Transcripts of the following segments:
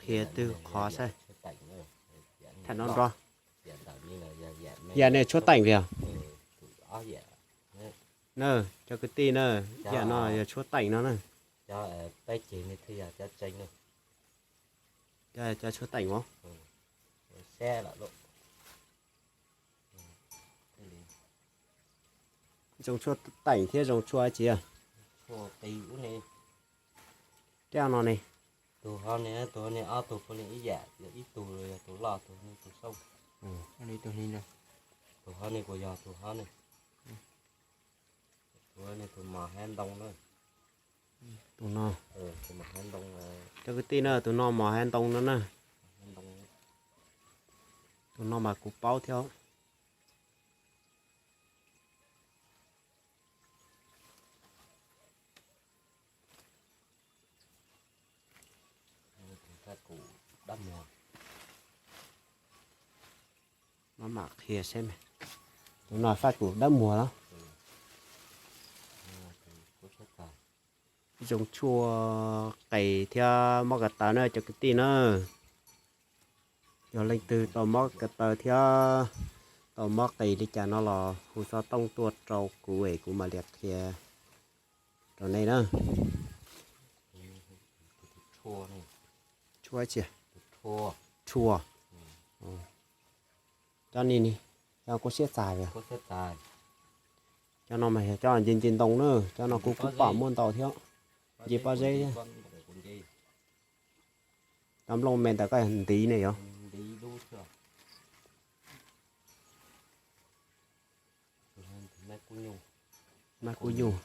Qhia twg qhov saib. Tham no nrog. Yam nej tshuab teem li os. Na, cov kwv tij na, yam no yog tshuab teem no na. Cov tshuab teem os. Zoo tshuab teem thiab zoo tshuab tsi. Tej no ne. Tus ho ne, tus ho ne ob tug puav leej ib yam, yog ib tug yog tus loj, tus ho ne tus xauj. Tus ho ne kuj yog tus ho ne. Tus ho ne tus mos hav ntoo na. Tus no. Tus mos hav ntoo. Cov kwv tij na, tus no mos hav ntoo no na. Tus no mas kuv paub thiab. Maj mam qhia seb, tus no faj kum dawb muag los. Zoo tshuaj qis thiab mob ko taw na cov kwv tij na. Yog leej twg tau mob ko taw thiab tau mob qis li cas no los hu xov tooj tuaj rau kuv es kuv mam li qhia rau nej na. Tshuaj tsi? Tshuaj. Cov ni ni, cov kuj siab txais. Cov no mas yog cov nce nce ntoo na, cov no kuv kuj pom muaj ntau thiab. Nce pob zeb thiab. Cov nplooj me ntawd koj ntiv ne yog? Mab kub nyuj.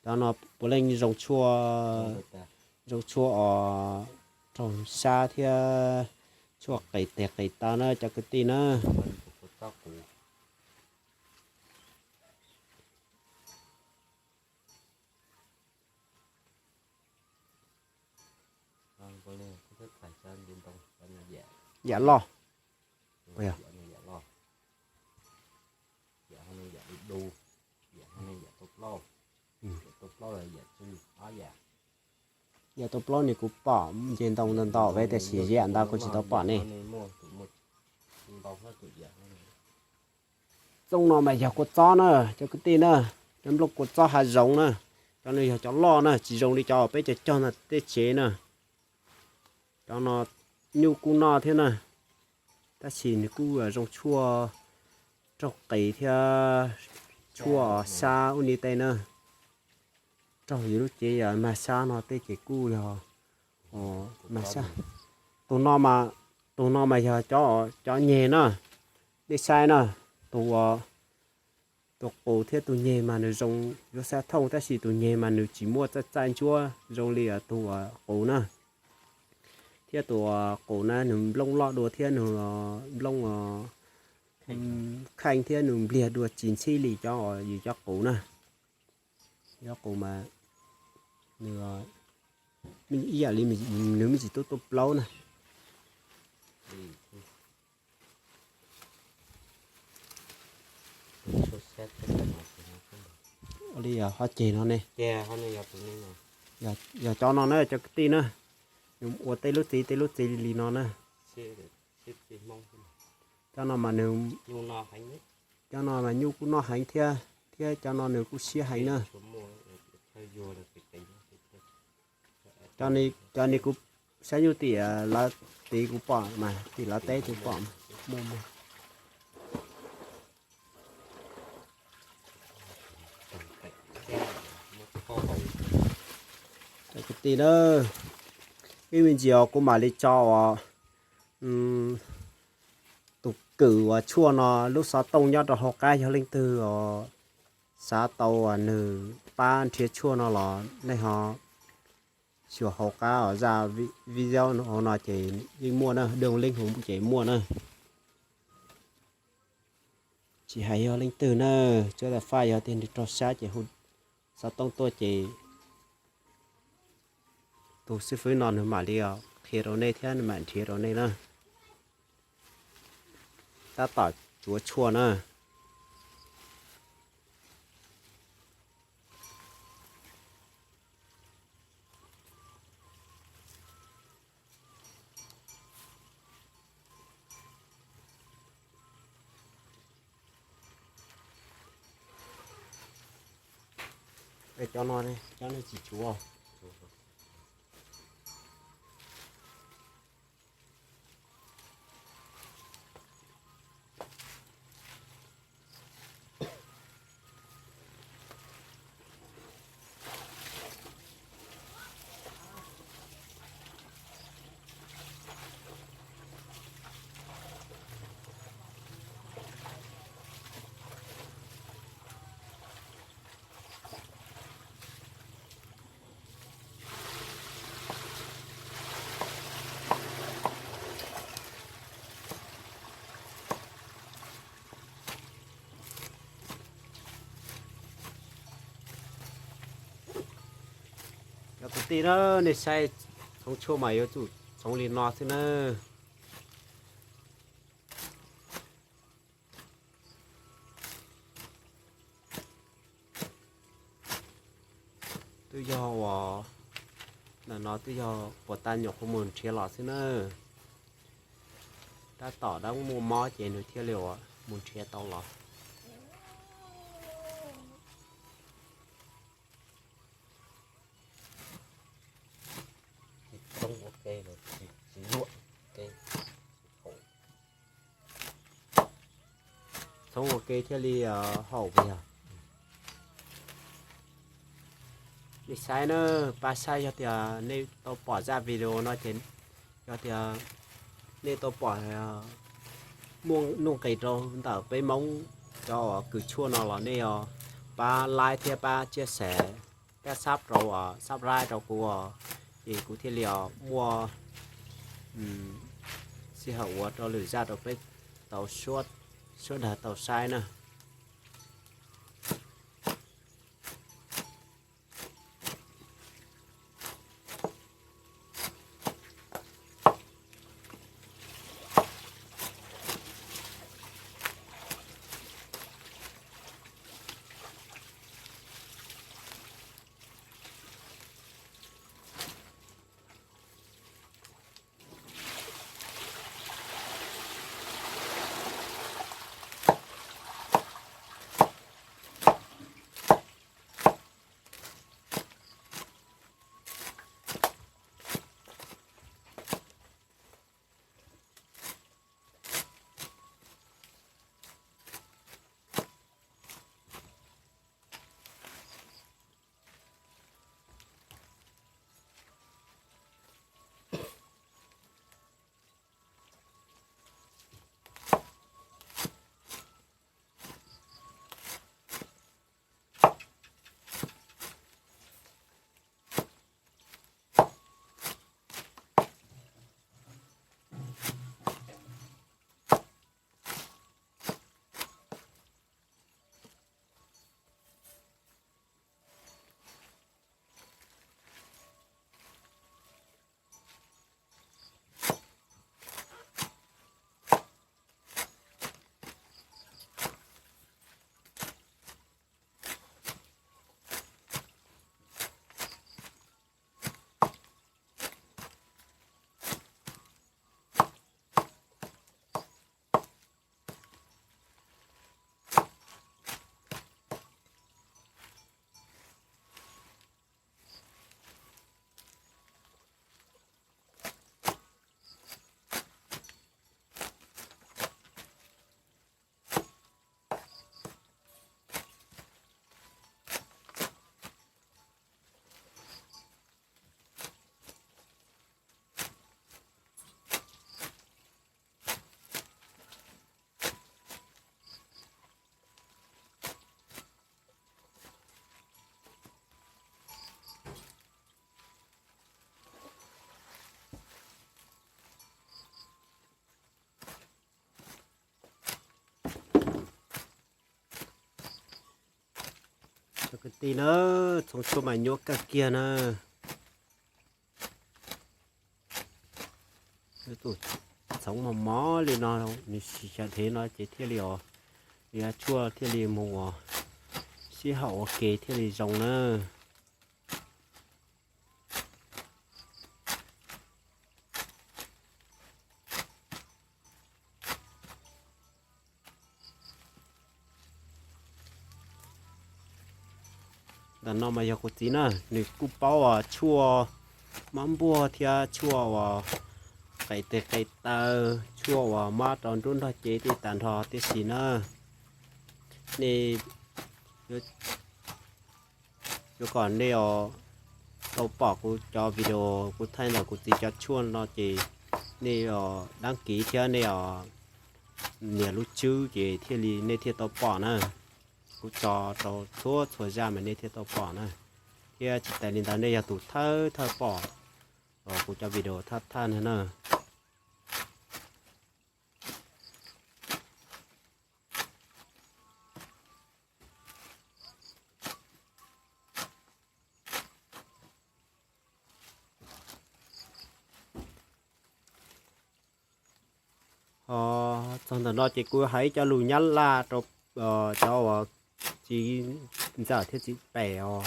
Cov no puav leej zoo tshuaj, zoo tshuaj os, raug sab thiab tshuaj qis tes qis taw na cov kwv tij na. Yam loj. Yam tau plaub ni kuv pom nce ntoo ntau ntau peb tiam sis yam ntau kuv tsis tau pom ne. Txooj no mas yog kua txob na, cov kwv tij na, cov nplooj kua txob hav zoov na. Cov no yog cov loj na, tsis zoo li cov peb cov cog ntawm tej tsev na. Cov no nyuj kuj noj thiab na, tab sis nws kuj zoo tshuaj raug qis thiab tshuaj sab ub ni tej na. Raug yus lub cev mag sab no tej ces kuj yog mag sab. Tus no mas, tus no mas yog cov nyeg na, nej saib na, tus tus qus thiab tus nyeg mas nws zoo yuav xab thooj tab sis tus nyeg mas nws tsis muaj txaij txaij ntsuab zoo li tus qus na. Thiab tus qus na nws nplooj loj dua thiab nws nplooj kheej thiab nws npliag dua tsis ntxhib li cov yus cov qus na. Cov qus mas nws ib yam li nws me ntsis tuaj tuaj plaub na. Ua li ho ceg no ne. Yog cov no na cov kwv tij na, nws ua tej lub txiv tej lub txiv li no na. Cov no mas nws, cov no mas nyuj kuj noj heev thiab, thiab cov no nws kuj siab heev na. Cov ni kuv saib nyuj tim lawv tid kuv pom mas tim lawv teb kuv pom muaj muaj. Cov kwv tij na, ib me ntsis os kuv mam li tso uas tus kwm uas tshuaj no lub xov tooj nyob rau hauv qab, yog leej twg os xav tau uas nws pab nrhiav tshuaj no los nej ho xyuas hauv qab os, zaj video hauv no ces yeej muaj na, doo leej hauv ces muaj na. Tsis hais yog leej twg na, tsuas tas faj yog tias nws raug sab ces hu xov tooj tuaj ces tus xib fwb no nws mam li qhia rau nej thiab nws mam nrhiav rau nej na. Tab tom tsuav tshuaj na. Cov no, cov no tsis tshuav. Cov kwv tij na, nej saib txhoov tshuaj mas yuav tsum txhoov li no xwb na. Twb yog uas ntawm no twb yog puas tag nyuam qhuav mus nrhiav los xwb na. Tab tom dab muaj mob ces nws thiaj li uas mus nrhiav tau los. Txhoov ua ke thiaj li haum puas yog? Nej saib na, pab saib yog tias nej tau pom zaj video no ces yog tias nej tau pom muaj nuj nqis rau ntawm peb Hmoob cov uas kws tshuaj no los nej pab like thiab pab share, pab sub rau, subscribe rau kuv os, ces kuv thiaj li muaj sij hawm ua rau lwm zaj rau peb tau, sawv daws tau saib na. Cov kwv tij na, txhoov tshuaj mas nyuaj kawg kiag na. Yuav tsum txhoov mos mos li no, nws sim xyaw dhev no ces thiaj li os, tshuaj thiaj li mus ua, sib haum ua ke thiaj li zoo na. Ntawm no mas yog kuv txiv na, nws kuj paub uas tshuaj mab npuaj thiab tshuaj uas qe tes qe taw, tshuaj uas mab rau nruab nrog cev tej tag nrho tib si na. Nej yuav kom nej tau pom kuv cov video kuv thaij ntawm kuv txiv cov tshuaj no ces nej đăng ký thiab nej nias lub tswb ces thiaj li nej thiaj tau pom na. Kuv tso rau txhua txhua zaj mas nej thiaj tau pom na. Thiab tsis tas li ntawd nej yog tus thawj thawj pom kuv cov video thawj thawj no na. Ho txog ntawm no ces kuv hais ib co lus Nyab Laj rau cov uas txiv ntxawm thiab txiv pem os,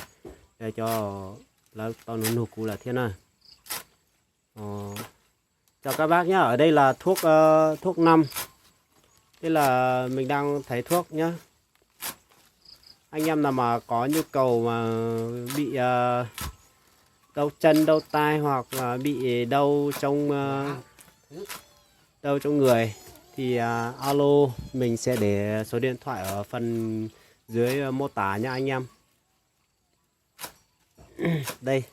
cov lawv tau nug nug kuv lawm thiab na. Chào các bác nhé, ở đây là thuốc thuốc năm, tức là mình đang thầy thuốc nhé. Anh em nào mà có nhu cầu mà bị đau chân đau tay hoặc là bị đau trong đau trong người thì alo, mình sẽ để số điện thoại ở phần dưới mô tả nha anh em. Đây.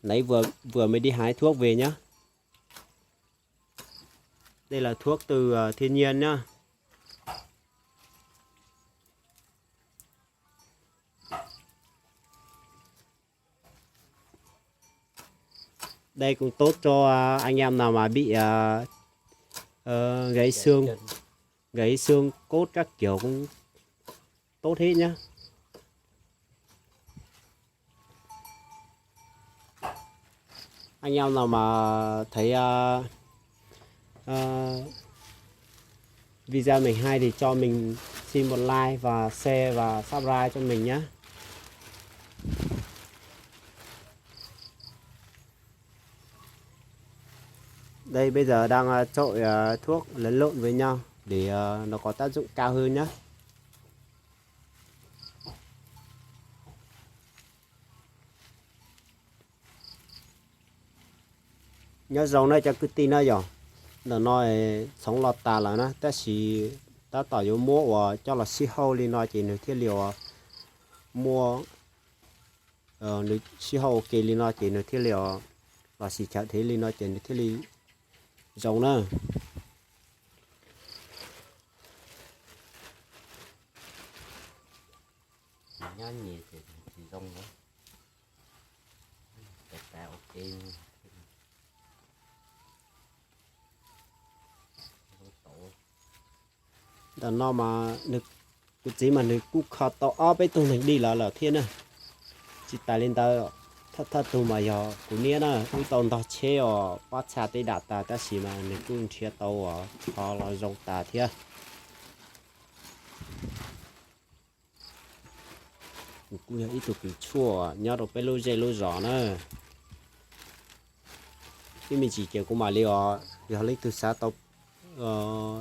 Nãy vừa vừa mới đi hái thuốc về nhá. Đây là thuốc từ ờ, thiên nhiên nhá. Đây cũng tốt cho à, anh em nào mà bị à, ờ, gãy xương, gãy xương cốt các kiểu cũng tốt hết nhá. Anh em nào mà thấy à, à, video mình hay thì cho mình xin một like và share và subscribe cho mình nhé. Đây bây giờ đang à, trộn à, thuốc lẫn lộn với nhau để à, nó có tác dụng cao hơn nhé. Nyob zoo nej cov kwv tij na yom, ntawm no txhoov los tas lawm na, tab sis tab tom yuav muab uas coj los sib hauj li no ces nws thiaj li uas muaj, nws sib hauj ua ke li no ces nws thiaj li uas los sis chaw dhev li no ces nws thiaj li zoo na. Nyob nyias ces tsis zoo na. Ntawm no mas kuv txiv mas nws kuj kho tau ob peb tug neeg dim lawm lawm thiab na. Tsis tas li ntawd, thawj thawj tug mas yog kuv niam na, wb tau ntog tsheb os pob txha tej dam tas tab sis mas nws kuj nrhiav tau uas kho los zoo tas thiab. Kuv kuj yog ib tug kws tshuaj nyob rau peb lub zej lub zos na. Ib me ntsis ces kuv mam li os, yog leej twg xav tau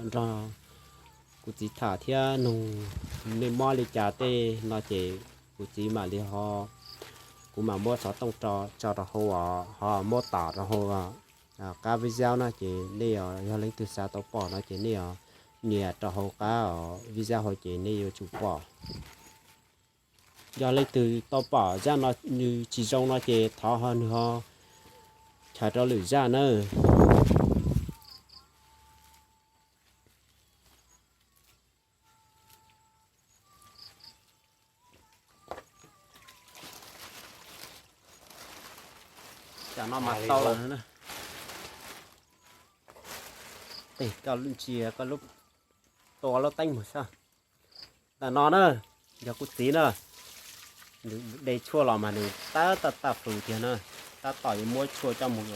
nrog kuv txiv tham thiab nug nej mob li cas tej no ces kuv txiv mam li ho, kuv mam muab xov tooj tso rau hauv, ho muab tom rau hauv qab video no ces nej yog leej twg xav tau pom no ces nej nias rau hauv qab video hauv ces nej yuav tsum pom. Yog leej twg tau pom zaj no nws tsis zoo no ces thov ho nws ho chaws rau lwm zaj nawb. Cov no mas tau lawm na. Tej koj lub ntsia koj lub tua lub teeb mus saib. Ntawm no na, yog kuv txiv na, nws de tshuaj los mas nws tab taj taj fws tiag na, tab tom yuav muab tshuaj coj mus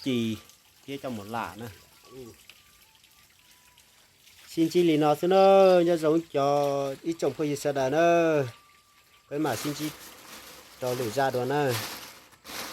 ci thiab coj mus lam na. Sib ntsib li no xwb na, nyob zoo cov ib tsoom phooj ywg sawv daws na, peb mam sib ntsib rau lwm zaj dua na.